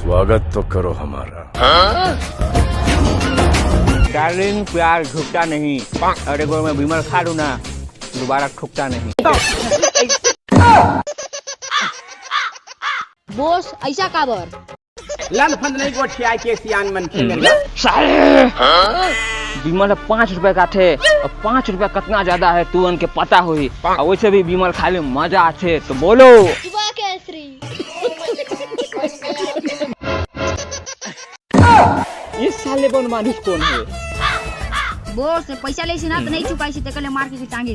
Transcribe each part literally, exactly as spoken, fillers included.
स्वागत तो करो हमारा। डार्लिंग, प्यार झुकता नहीं। और एक बार मैं विमल खा लूँ ना, दोबारा ठुकता नहीं। बॉस, ऐसा काबर? लंद फंद नहीं गोठिया के सियान मन के मेरे। विमल ह पाँच रुपया का आथे। अब पाँच रुपया कितना ज्यादा है, तू मन के पता होही। और वैसे भी विमल खाए में मजा आथे, तो बोलो। सुबह केसरी। ये साले बन मानुष कौन है? बॉस, पैसा लेसी ना, तो नहीं चुकाईसी, तेकर ले मार के टांगे।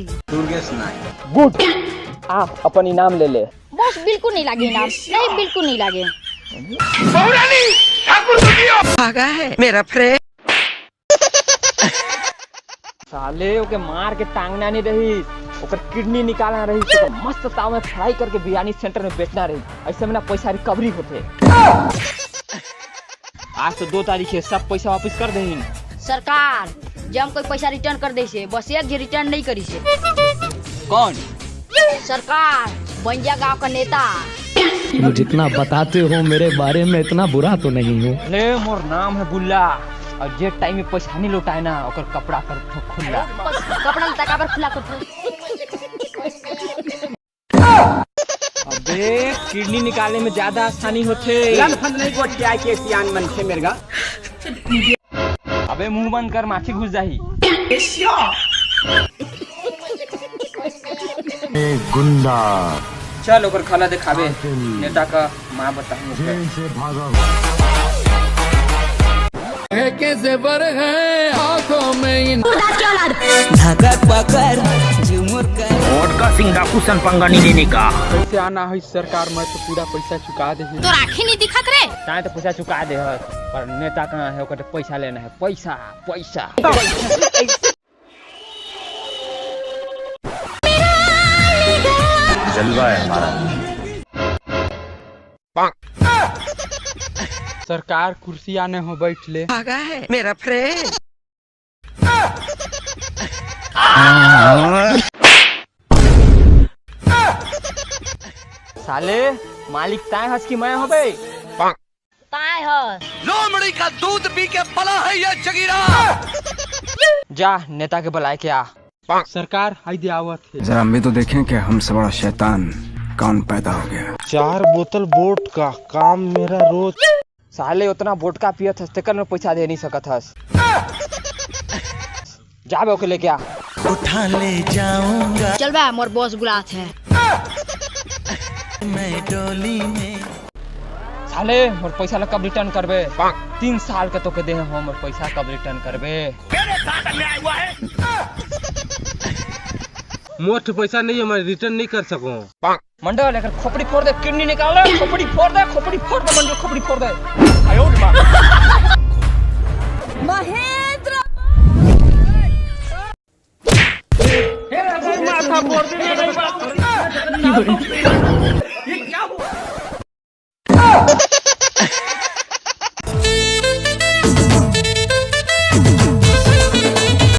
गुड। आ, अपन इनाम ले ले। बॉस, बिल्कुल नहीं लागे इनाम। नहीं, बिल्कुल नहीं लागे। भागा है मेरा फ्रेंड। साले ओके मार के टांगना नहीं रही, ओकर किडनी निकालना रही, तो मस्त ताव में फ्राई करके बिरयानी सेंटर में बेचना रही। ऐसे में ना पैसा रिकवरी होथे। आज तो दो तारीख है, सब पैसा वापस कर देहिन। सरकार, जब कोई पैसा रिटर्न कर देसे, बस एक जे रिटर्न नहीं करीसे। कौन? सरकार, बंजा गांव का नेता। तुम जितना बताते हो मेरे बारे में, इतना बुरा तो नहीं हूँ। ले, मोर नाम है बुल्ला, और जे टाइम में पैसा नहीं लौटाए ना, ओकर कपड़ा कर दो खुला। कपड़ा लता काबर खुला करथो? अबे, किडनी निकाले में ज्यादा आसानी होथे। लंद फंद नहीं गोठिया के सियान मन के मेरे। अबे, मुंह बंद कर, माछी घुस जाही। गुंडा। चल, ओकर खला देखाबे, नेता का माँ बताऊँ ओकर। से भागा। धकक पकड़ झुमुर कर। वोडका सिंह डाकू सन पंगा नहीं लेने का। कैसे आना है सरकार, मैं तो पूरा पैसा चुका दे। तो राखी नहीं दिखत रे। ताए तो पैसा चुका दे हस, पर नेता कहाँ है, ओकर तो पैसा लेना है, पैसा, पैसा। जलवा है हमारा। सरकार, कुर्सी आने हो, बैठ ले। भागा है मेरा फ्रेंड। साले, मालिक ताए हस कि मैं होबे? ताए हस। लोमड़ी का दूध पी के पला है ये जगीरा। जा, नेता के बुलाए के आ। सरकार, हाई दे आवत है। जरा हम भी तो देखें कि हमसे बड़ा शैतान कौन पैदा हो गया। चार बोतल बोट का काम मेरा रोज। साले, उतना बोटका पियत हस, तेकर में पैसा दे नहीं सकत हस। जाबे ओके लेके आ। उठा ले जाऊंगा चल बा, मोर बॉस बुलात है। मैं डोली में। साले, मोर पैसा ला कब रिटर्न करबे? तीन साल के तोके दे हो, मोर पैसा कब रिटर्न करबे? मोर ठो पैसा नहीं है, मैं रिटर्न नहीं कर सकूं। मंडल, एकर खोपड़ी फोड़ दे, किडनी निकाल दे, खोपड़ी फोड़ दे, खोपड़ी फोड़ दे, मंडल, खोपड़ी फोड़ दे। महेंद्र।